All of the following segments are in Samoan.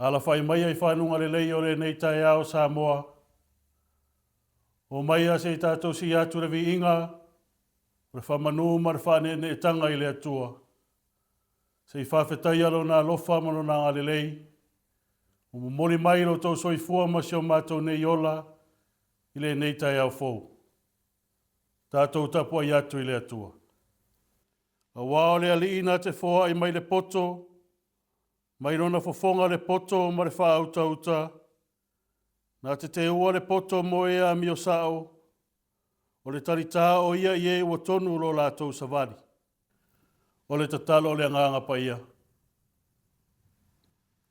Alafai maia i fanuga lelei o lenei taeao Samoa. Omaia se i tatou sii atu le viiga o le faamanu ma le faaneeneetanga i le Atua. Se i faafetaia Lona alofa ma Lona agalelei ua momoli mai lo outou soifua ma si o matou nei ola i lenei taeao fou. Tatou tapuai atu i le Atua. Aua o le Alii na te foai mai le poto, mai lona fofoga le poto ma le faautauta, na te teua le poto mo e amio sao, o le talitā o ia i e ua tonu lo latou savali. O le tatalo o le Agaga Paia.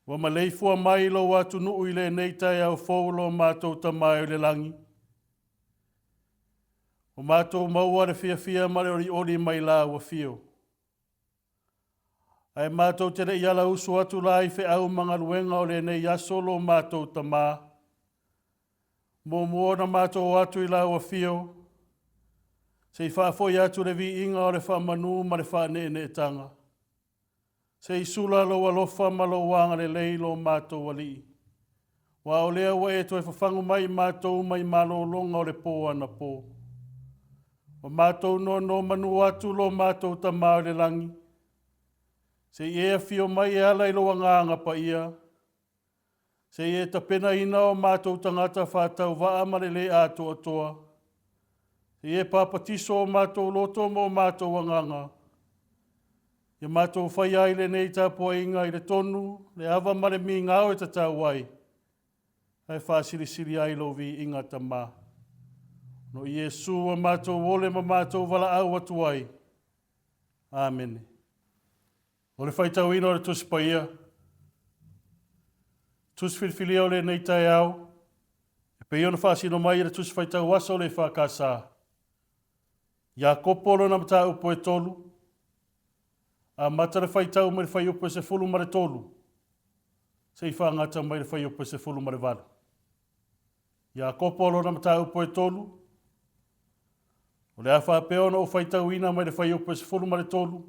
Ua maleifua mai lou atunuu i lenei taeao fou lo matou Tama e i le lagi. Ua matou maua le fiafia ma le olioli mai lau afio. Ae matou te le i alausu atu la i feau ma galuega o lenei aso lo matou Tama. Muamua ona matou o atu i lau afio, se i faafoi atu le viiga o le faamanu ma le faaneeneetanga. Se i sula lou alofa ma lou agalelei lo matou Alii, aua o lea ua e toe fafagu mai i matou mai malologa o le po anapo. Ua matou nonomanu atu lo matou Tama i le lagi, se i e afio mai e ala i lou Agaga Paia, se i e tapenaina o matou tagata faatauvaa ma le lē atoatoa, se i e papatiso o matou loto ma o matou agaga, ia matou faia ai lenei tapuaiga i le tonu, le ava ma le migao e tatau ai, ae faasilisili ai lou viiga Tama. No Iesu ua matou ole ma matou valaau atu ai. Amene. O le faitauina o le Tusi Paia, Tusi filifilia o lenei taeao, e pei ona faasino mai e le Tusi Faitau Aso o le EFKS. Iakopo lona mataupu e 3, amata le faitau mai le fuaiupu e 13, se i faagata mai le fuaiupu e 18. Iakopo lona mataupu e 3, o le a faapea ona ou faitauina mai le fuaiupu e 13,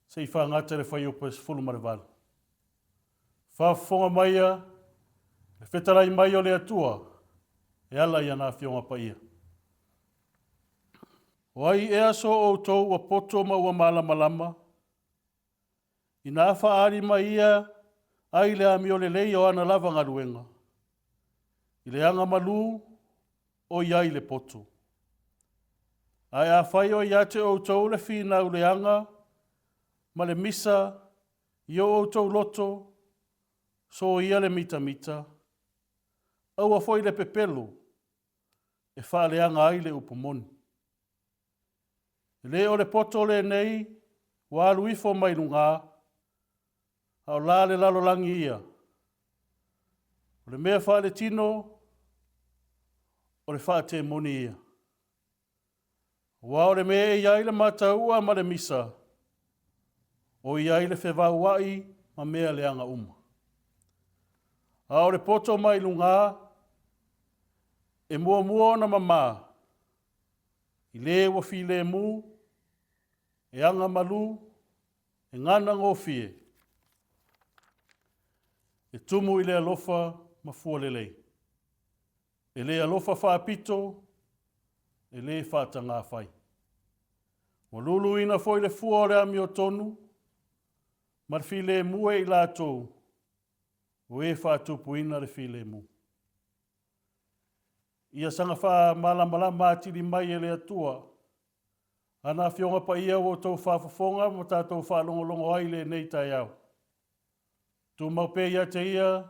se i faagata le fuaiupu e 18. Faafofoga maia le fetalai mai o le Atua e ala i ana Afioga Paia. O ai ea so outou ua poto ma ua malamalama, inā faaali mai ia ai le amio lelei o ana lava galuega, i le aga malū o i ai le poto. Ae afai o ia te outou le finau leaga ma le misa i o outou loto, soia le mitamita, aua foi le pepelo e faaleaga ai le upu moni. E le o le poto lenei ua alu ifo mai lugā, a o la le lalolagi ia. O le mea faaletino, o le faatemoni ia. Aua o le mea e i ai le mataua ma le misa, o i ai le fevaua'i ma mea leaga uma. A o le poto mai lugā, e muamua ona mamā, i le ua filemu, e agamalu, e gana gofie, e tumu i le alofa ma fua lelei. E le alofa faapito, e le faatagafai. Ua luluina foi le fua o le amiotonu ma le filemu e i latou o e faatupuina le filemu. Ia saga faamalamalama atili mai e le Atua ana Afioga Paia ua outou faafofoga ma tatou faalogologo ai i lenei taeao. Tumau pea ia te ia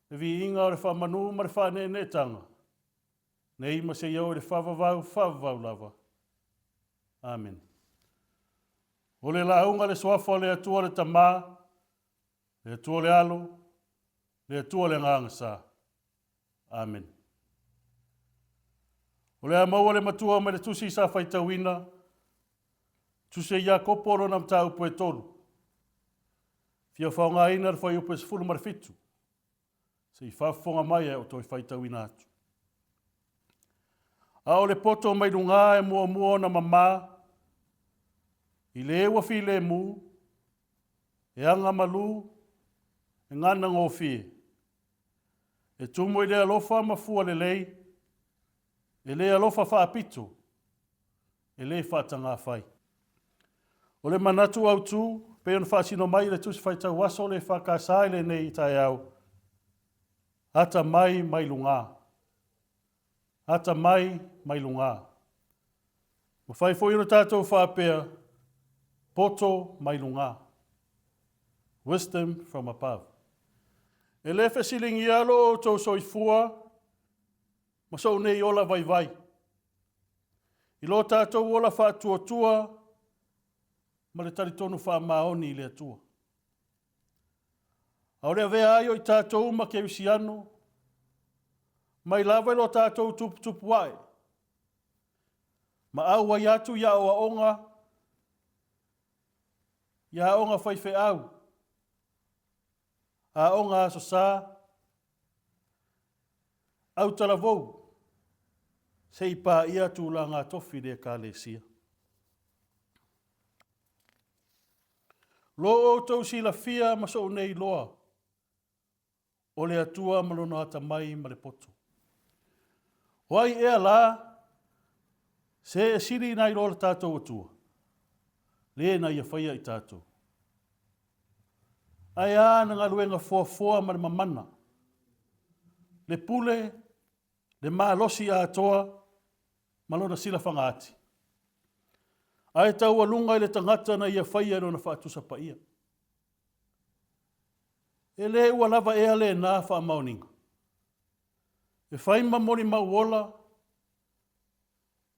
le viiga o le faamanu ma le faaneeneetanga, nei ma seia oo i le faavavau, faavavau lava. Amene. O le lauga le suafa o le Atua le Tama, le Atua le Alo, le Atua le Agaga Sa. Amene. O le a maua le matua mai le tusi sa faitauina, tusi a Iakopo lona mataupu e 3. Fia faaaogaina le fuaiupu e 17, se i faafofoga mai ae ou toe faitauina atu. A o le poto mai lugā e muamua ona mamā, i le ua filemu, e agamalu, E gana gofie. E tumu i le alofa ma fua lelei, e le alofa faapito, e le faatagafai. O le manatu autu, pei ona faasino mai i le Tusi Faitau Aso o le EFKS i lenei taeao, Atamai mai lugā. Atamai mai lugā. Mafai foi ona tatou faapea, Poto mai lugā. Wisdom from above. E le fesiligia lo outou soifua ma sou nei ola vaivai. I lo tatou ola faatuatua ma le talitonu faamaoni i le Atua. A o le avea ai o i tatou ma kerisiano, mai lava i lo tatou tuputupu ae, ma auai atu i aoaoga, i aoga faifeau, aoga aso sa, autalavou, se i paia tulaga tofi i le Ekalesia. Lo outou silafia ma sou nei iloa, o le Atua ma lona atamai ma le poto. O ai ea la, se e sili nai lo le tatou Atua, le na ia faia i tatou. Ae a na galuega foafoa ma le mamana, le pule, le malosi atoa ma lona silafaga ati. Ae taualuga i le tagata na ia faia i lona faatusa paia. E le ua lava ea lena faamaoniga. E fai ma molimau ola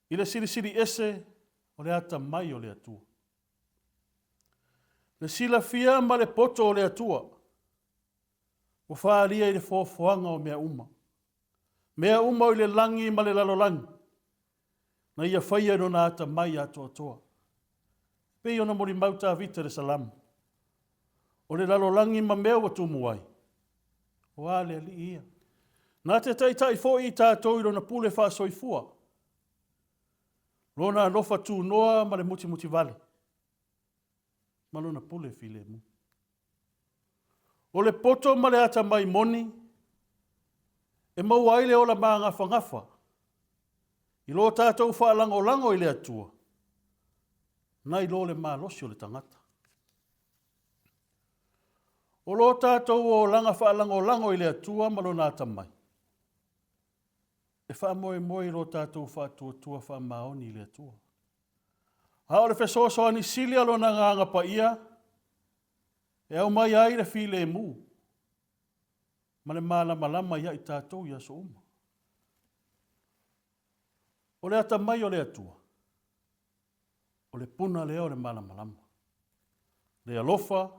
i le silisili ese o le atamai o le Atua. Le silafia ma le poto o le Atua ua faaalia i le foafoaga o mea uma. Mea uma o i le lagi ma le lalolagi, na ia faia i lona atamai atoatoa. E pei ona molimau Tavita i le Salamo, O le lalolagi ma mea ua tumu ai, o a le Alii ia? Na te taitai foi i tatou i lona pule faasoifua, lona alofa tunoa ma le mutimutivale, ma lona pule filemu. O le poto ma le atamai moni e maua ai le ola magafagafa i lo tatou faalagolago i le Atua, nai lo le malosi o le tagata. O lo tatou olaga faalagolago i le Atua ma lona atamai, e faamoemoe i lo tatou faatuatua faamaoni i le Atua. A o le fesoasoani sili a lona Agaga Paia, e aumai ai le filemu ma le malamalama ia i tatou i aso uma. O le atamai o le Atua, o le puna lea o le malamalama, le alofa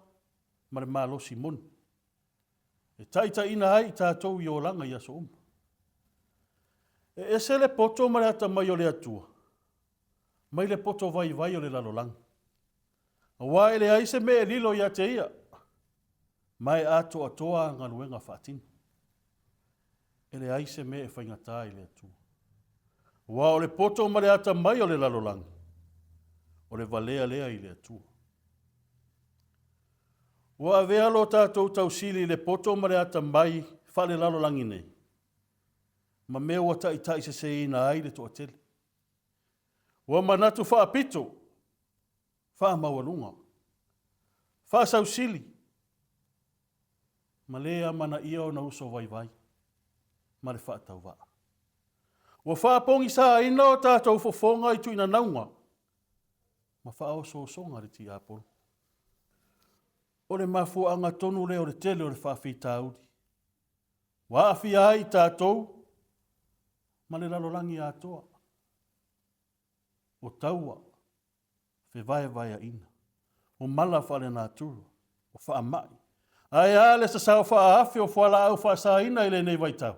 ma le malosi moni, e taitaiina ai i tatou i olaga i aso uma. E ese le poto ma le atamai o le Atua, mai le poto vaivai o le lalolagi. Aua e leai se mea e lilo ia te ia, ma e atoatoa galuega faatino. E leai se mea e faigata i le Atua. Aua o le poto ma le atamai o le lalolagi, o le valea lea i le Atua. Ua avea lo tatou tausili i le poto ma le atamai faalelalolagi nei, ma mea ua taitaiseseina ai le toatele. Ua manatu faapito, faamaualuga, faasausili, ma le amanaia ona uso vaivai ma le faatauvaa. Ua faapogisaina o tatou fofoga i tuinanauga ma faaosoosoga le tiapolo. O le mafuaaga tonu lea o le tele o le faafitauli ua aafia ai i tatou ma le lalolagi atoa. O taua, fevaevaeaina, o mala faalenatura, o faamai, ae a le sasao faaafe o fualaau faasaina i lenei vaitau?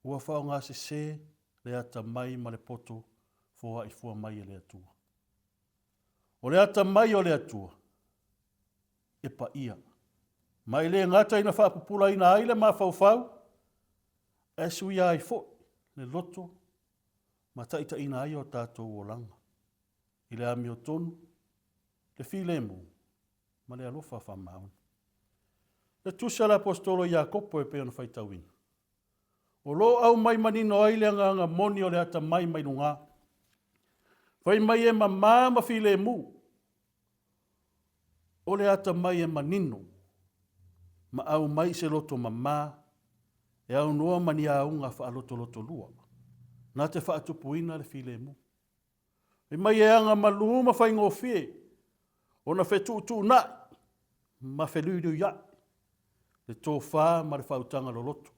Ua faaaogasese le atamai ma le poto foai fua mai e le Atua. O le atamai o le Atua, e paia, ma e le gata ina faapupulaina ai le mafaufau, ae suia ai foi le loto ma taitaiina ai o tatou olaga i le amiotonu, le filemu ma le alofa faamaoni. Le tusi a le Aposetolo Iakopo e pei ona faitauina. O lo o aumai manino ai le agaga moni o le atamai mai lugā. Fai mai e mamā ma filemu, o le atamai e manino ma aumai i se loto mamā e aunoa ma ni auga faalotolotolua na te faatupuina le filemu. Fai mai e aga malū ma faigofie ona fetuutuunai ma feluiluiaʻi le tofa ma le faautaga loloto.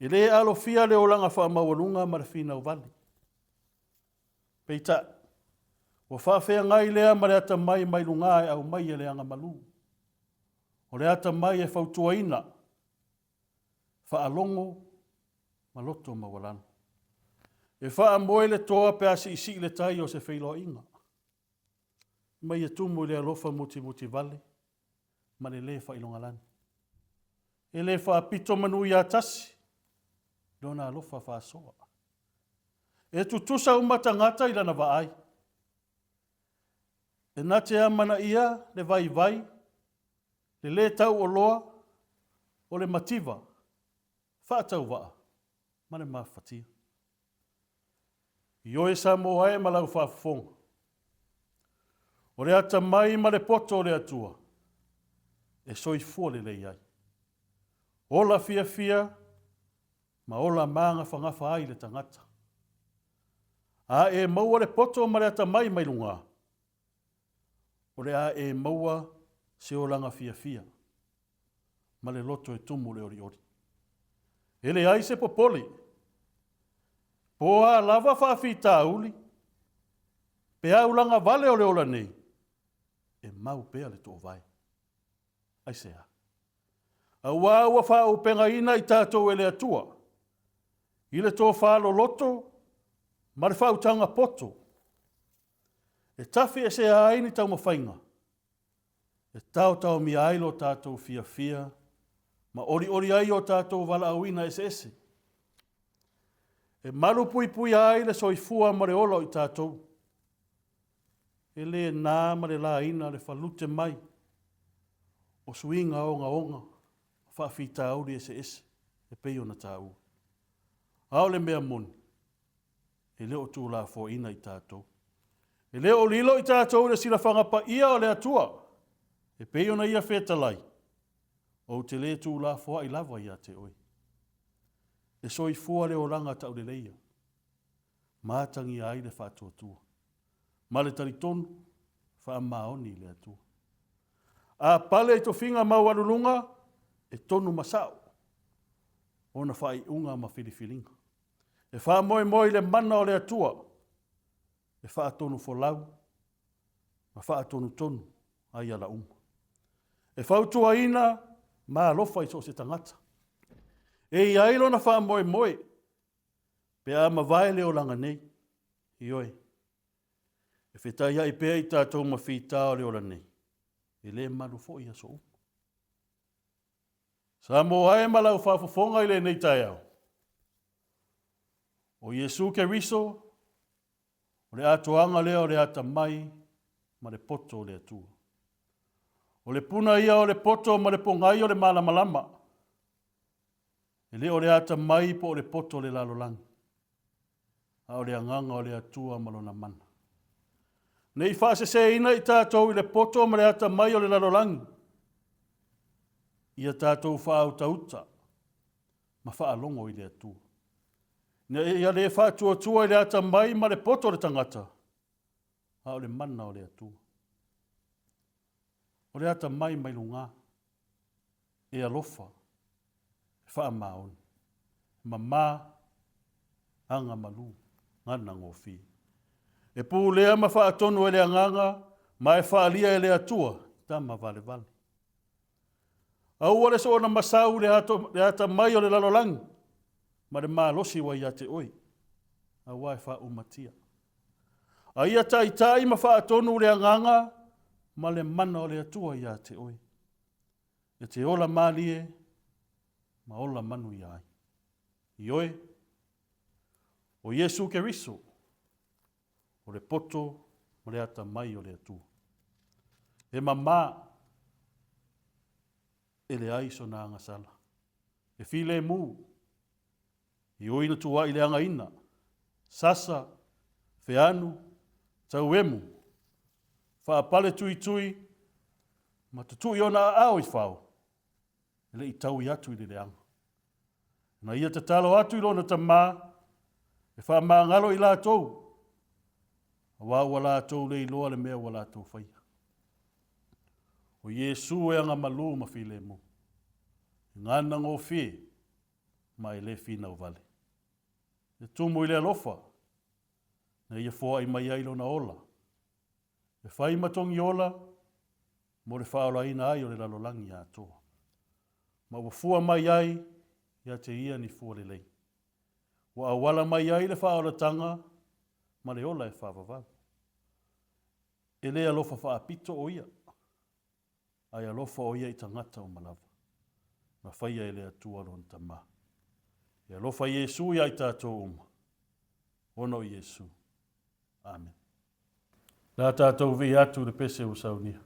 E lē alofia le olaga faamaualuga ma le finau vale. Peitai, ua faafeagai lea ma le atamai mai lugā e aumai e le aga malū. O le atamai e fautuaina, faalogo ma loto maualalo. E faamoe le toa pe a siisii le tai o se feiloaiga. Mai e tumu i le alofa mutimutivale ma le lē faailogalanu. E lē faapito manu ia tasi lona alofa faasoa. E tutusa uma tagata i lana vaai. E na te amanaia le vaivai, le lē tauoloa o le mativa, faatauvaa ma le mafatia. Ioe Samoa e ma lau faafofoga, o le atamai ma le poto o le Atua e soifua lelei ai. Ola fiafia ma ola magafagafa ai le tagata. A e maua le poto ma le atamai mai lugā, o le a e maua se olaga fiafia ma le loto e tumu le olioli. E leai se popole, po a lava faafitauli, pe aulaga vale o le ola nei, e mau pea le toovae. Aisea? Auā ua faaaupegaina i tatou e le Atua i le tofa loloto ma le faautaga poto e tafiesea ai ni taumafaiga e taotaomia ai lo tatou fiafia ma olioli ai o tatou valaauina eseese e malupuipuia ai le soifua ma le ola o i tatou. E lē na ma le laina le falute mai o suiga ogaoga ma faafitauli eseese e pei ona taua. A o le mea moni, e le o tulafoaina i tatou. E le o lilo i tatou i le silafaga paia o le Atua, e pei ona ia fetalai, Ou te lē tulafoaʻi lava ia te oe. E soifua le olaga tauleleia, ma atagia ai le faatuatua, ma le talitonu faamaoni i le Atua. A pale i tofiga maualuluga, e tonu ma sao ona faaiuga ma filifiliga. E faamoemoe i le mana o le Atua e faatonufolau ma faatonutonu ai ala uma. E fautuaina ma alofa i so o se tagata. E i ai lona faamoemoe pe a mavae le olaga nei. Ioe, e fetaiai pea i tatou ma fita o le ola nei, e le malu foi aso uma. Samoa e ma lau faafofoga i lenei taeao, o Iesu Keriso, o le atoaga lea o le atamai ma le poto o le Atua. O le puna ia o le poto ma le pogai o le malamalama. E le o le atamai po o le poto o le lalolagi, a o le agaga o le Atua ma lona mana. Ne i faaseseina i tatou i le poto ma le atamai o le lalolagi, ia tatou faautauta ma faalogo i le Atua. Ina ia le faatuatua i le atamai ma le poto o le tagata, a o le mana o le Atua. O le atamai mai lugā, e alofa, e faamaoni, e mamā, aga malū, gana gofie. E pulea ma faatonu e le Agaga ma e faaalia e le Atua i tama valevale. Aua le soona masau i le atamai o le lalolagi ma le malosi ua ia te oe, auā e faaumatia. A ia taitai ma faatonu le Agaga ma le mana o le Atua ia te oe, e te ola malie ma ola manuia ai. Ioe, o Iesu Keriso, o le poto ma le atamai o le Atua. E mamā. E leai sona agasala. E filemu, i ui na tuuaʻi leagaina, sasa, feanu, tauemu, faapale tuitui, ma tutui ona aao i fao, e le i taui atu i le leaga. Na ia tatalo atu i lona Tama e faamagalo i latou, aua ua latou le iloa le mea ua latou faia. O Iesu e agamalu ma filemu, e gana gofie ma e le finau vale. E tumu i le alofa, na ia foai mai ai lona ola, e fai ma togi ola mo le faaolaina ai o le lalolagi atoa. Ma ua fua mai ai ia te ia ni fua lelei. Ua auala mai ai le faaolataga ma le ola e faavavau. E le alofa faapito o ia, ae alofa o ia i tagata uma lava. Na faia e le Atua lona Tama. E alofa Iesu ia i tatou uma, ona o Iesu. Amen. La tatou vii atu i le pese ua saunia.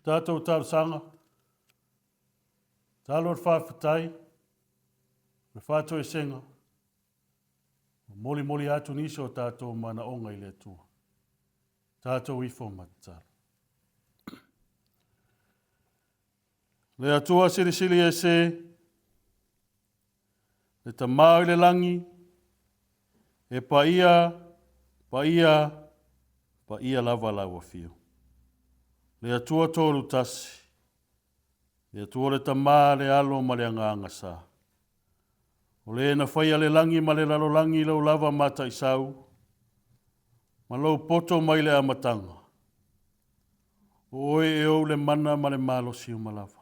Tatou talosaga, talo le faafetai, le faatoesega, molimoli atu nisi o tatou manaoga i le Atua. Tatou ifo ma tatalo. Le Atua silisili ese. Le Tama o i le lagi, e paia, paia, paia lava lau afio. Le Atua Tolutasi, le Atua le Tama, le Alo ma le Agaga Sa. O le na faia le lagi ma le lalolagi i lou lava mataisau, ma lou poto mai le amataga. O oe e ou le mana ma le malosi uma lava.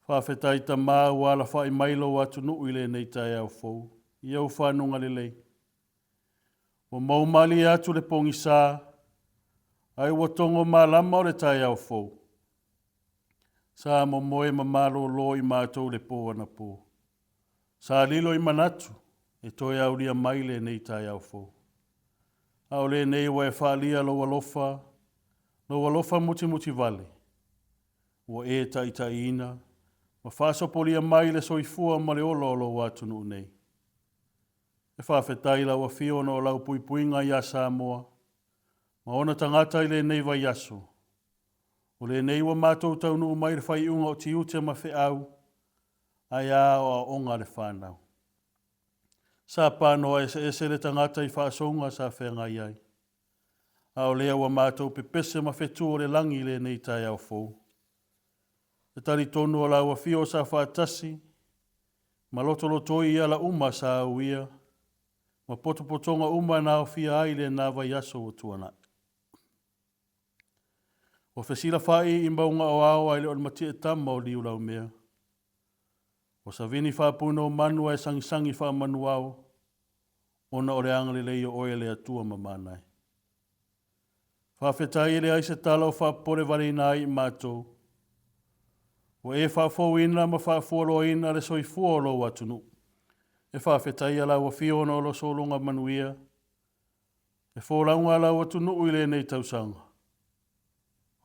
Faafetai Tama ua alafai mai lou atunuu i lenei taeao fou i ou fanuga lelei. Ua maumalie atu le pogisa, ae ua togo malama o le taeao fou. Sa momoe ma malōlō i matou le pō anapo. Sa lilo i manatu e toe aulia mai lenei taeao fou. A o lenei ua e faalia lou alofa, lou alofa mutimutivale, ua e taitaiina ma faasopolia mai le soifua ma le ola o lou atunuu nei. E faafetai i lau Afio ona o lau puipuiga iā Samoa ma ona tagata i lenei vaiaso. O lenei ua matou taunuu mai i le faaiuga o tiute ma feau ae a aoaoga a le fanau. Sa panoa eseese le tagata i faasouga sa feagai ai. A o lea ua matou pepese ma fetu o le lagi i lenei taeao fou. E talitonu o lau Afio sa faatasi ma lotolotoi i ala uma sa auia ma potopotoga uma na aofia ai lena vaiaso ua tuanai. Ua fesilafai i mauga o ao ae le o le matie tama o Liulaumea. Ua savini faapunaomanu ae sagisagi faamanuao ona o le agalelei o oe le Atua mamana e. Faafetai e leai se tala o faapopole valeina ai i matou. Ua e faafouina ma faafualoaina le soifua o lou atunuu. E faafetaia lau Afio ona o lou sologa manuia. E folauga lau atunuu i lenei tausaga.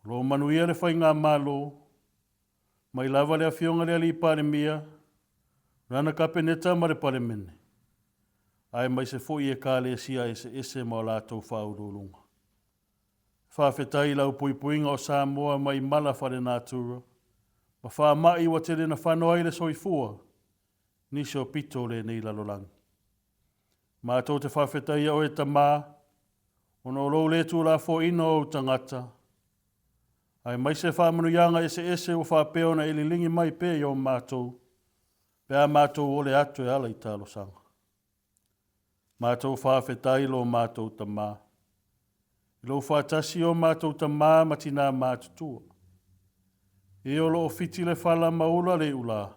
O lo o manuia le faigamalo, mai lava le Afioga i le Alii Palemia, lana Kapeneta ma le Palemene, aemaise foi Ekalesia eseese ma o latou faauluuluga. Faafetai i lau puipuiga o Samoa mai mala faalenatura ma faamai ua tele na fano ai le soifua nisi o pito o lenei lalolagi. Matou te faafetaia oe Tama, ona o lou le tuulafoaina o ou tagata, aemaise faamanuiaga eseese ua faapea ona e liligi mai pea i o matou, pe a matou ole atu e ala i talosaga. Matou faafetai lo matou Tama, i lou faatasi o matou tama ma tinā matutua, e o loo fiti le fala ma ula le iulā,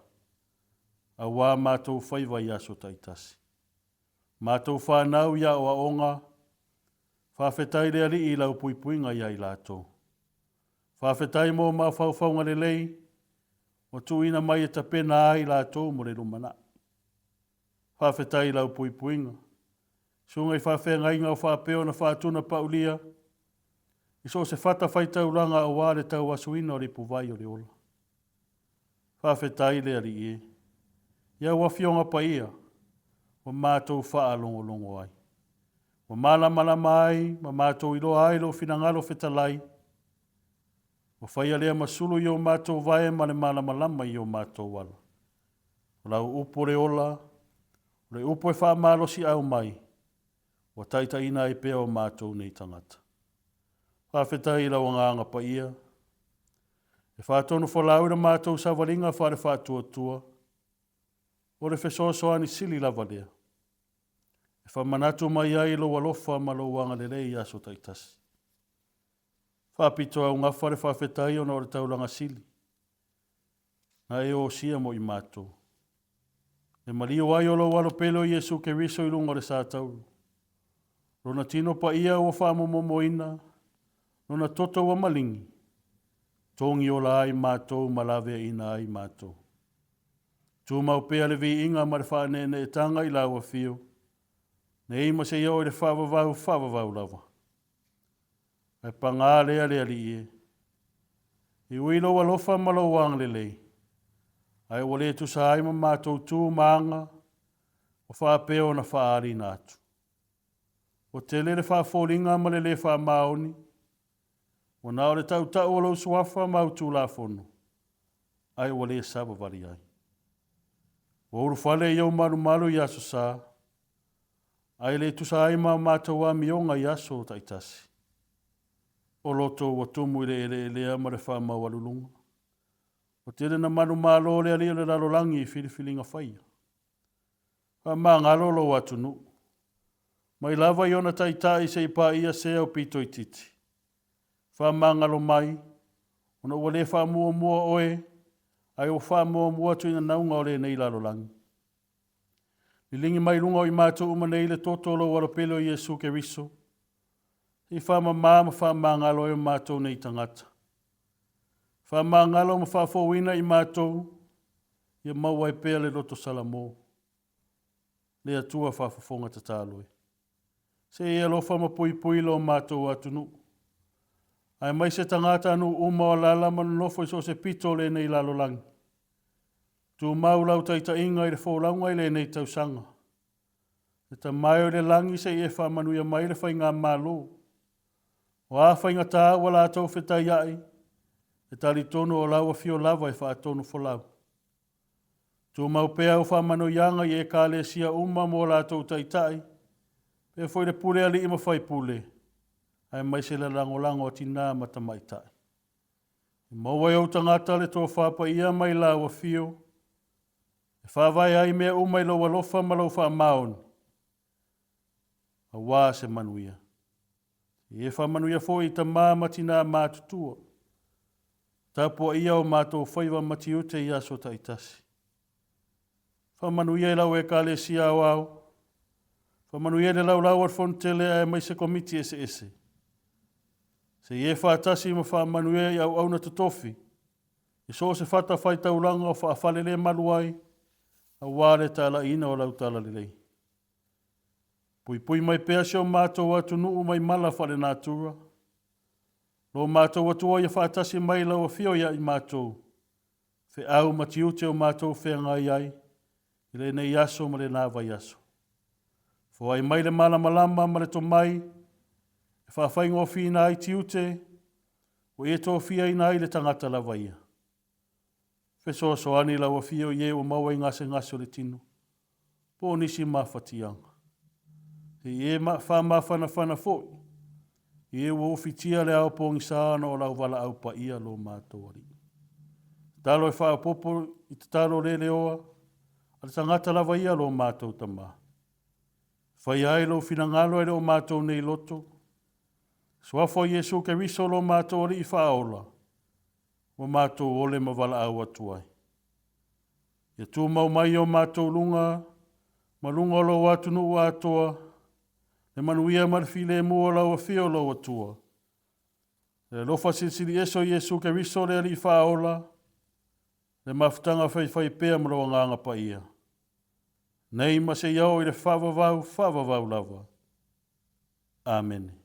auā matou faiva i aso taitasi. Matou fanau i aoaoga, faafetai le Alii i lau puipuiga iā i latou. Faafetai mo mafaufauga lelei ua tuuina mai e tapena ai latou mo le lumanai. Faafetai i lau puipuiga. Susuga i faafeagaiga o faapea ona faatuna paulia i so o se fatafaitaulaga aua le tauasuina o le ipuvai o le ola. Faafetai le Alii e, i au Afioga Paia ua matou faalogologo ai, ua malamalama ai ma matou iloa ai lou finagalo fetalai, ua faia lea ma sulu i o matou vae ma le malamalama i o matou ala. O lau upu o le ola, o le upu e faamalosiau mai, ua taitaiina ai pea o matou nei tagata. Faafetai i lau Agaga Paia, e faatonufolau i le matou savaliga faale-faatuatua, o le fesoasoani sili lava lea, e faamanatu mai ai lou alofa ma lou agalelei i aso taitasi. Faapito augafa le faafetai ona o le taulaga sili, na e osia mo i matou. E maliu ai o lou Alo pele o Iesu Keriso i luga o le satauro. Lona tino paia ua faamomomoina, lona toto ua maligi, togi ola ai matou ma laveaiina ai matou. Tumau pea le viiga ma le faaneeneetanga i lau afio, nei ma seia oo i le faavavau faavavau lava. Ae pagā lea le Alii e, i ui lou alofa ma lou agalelei, ae ua le tusa ai ma matou tu ma aga ua faapea ona faaaliina atu. Ua tele le faafoliga ma le le faamaoni, ua na o le tautau o lou suafa ma au Tulafono, ae ua le savavali ai. Ua ulufale i ou malumalu i Aso Sa, ae le tusa ai ma matou amioga i aso taitasi. O loto ua tumu i le eleelea ma le faamaualuluga. Ua tele na manumalo le alii o le lalolagi i filifiliga faia. Faamagalo lou atunuu. Mai lava i ona taitai se i paia se aupito itiiti. Faamagalo mai, ona ua le faamuamua oe, ae ua faamuamua atu i nanauga o lenei lalolagi. Liligi mai luga o i matou uma nei le toto o lou Alopele o Iesu Keriso, se i faamama ma faamagalo ai o matou nei tagata. Faamagalo ma faafouina i matou, ia maua ai pea le loto salamo. Le Atua faafofoga tatalo e. Se i e alofa ma puipui lo matou atunuu. Aemaise tagatanuu uma o alaala ma nonofo i so o se pito o lenei lalolagi. Tumau lau taitaiga i le folauga i lenei tausaga. Le Tama e o i le lagi se i e faamanuia mai le faigamalo. O a faigata ua latou fetaiai, e talitonu o lau afio lava e faatonufolau. Tumau pea au faamanuiaga i Ekalesia uma ma o latou taitai, faapea foi le pule alii ma faipule, aemaise le lagolago a tinā ma tamaitai. E maua e ou tagata le tofa paia mai lau afio, e faavae ai mea uma i lou alofa ma lou faamaoni, aua se manuia. E faamanuia foi i tama ma tinā matutua, tapuaia o matou faiva ma tiute i aso taitasi. Faamanuia i lau Ekalesia aoao, faamanuia i le laulau a le Fonotele aemaise komiti eseese. Se i e faatasi ma faamanuia i auauna totofi, i so o se fatafaitaulaga o faafalelemalu ai, aua le talaiina o lau talalelei. Puipui mai pea si o matou atunuu mai mala faalenatura. Lo matou Atua ia faatasi mai lau afio ia i matou, feau ma tiute o matou feagai ai i lenei aso ma lena vaiaso. Foai mai le malamalama ma le tomai e faafaigofieina ai tiute ua e tofiaina ai le tagata lava ia. Fesoasoani lau afio i e ua maua i gasegase o le tino, po o nisi mafatiaga. Se i e faamafanafana foi i e ua ufitia le ao pogisa ona o lau valaau paia lo matou Alii. Tatalo e faaopoopo i tatalo leleoa a le tagata lava ia lo matou Tama. Faia ai lou finagalo e le o matou nei loto. Suafa o Iesu Keriso lo matou Alii faaola, ua matou ole ma valaau atu ai. Ia tumau mai i o matou luga ma luga o lou atunuu atoa, le manuia ma le filemu o lau afio lou Atua. Le alofa silisili ese o Iesu Keriso le Alii faaola, le mafutaga faifaipea ma lou Agaga Paia, nei ma seia oo i le faavavau, faavavau lava. Amene.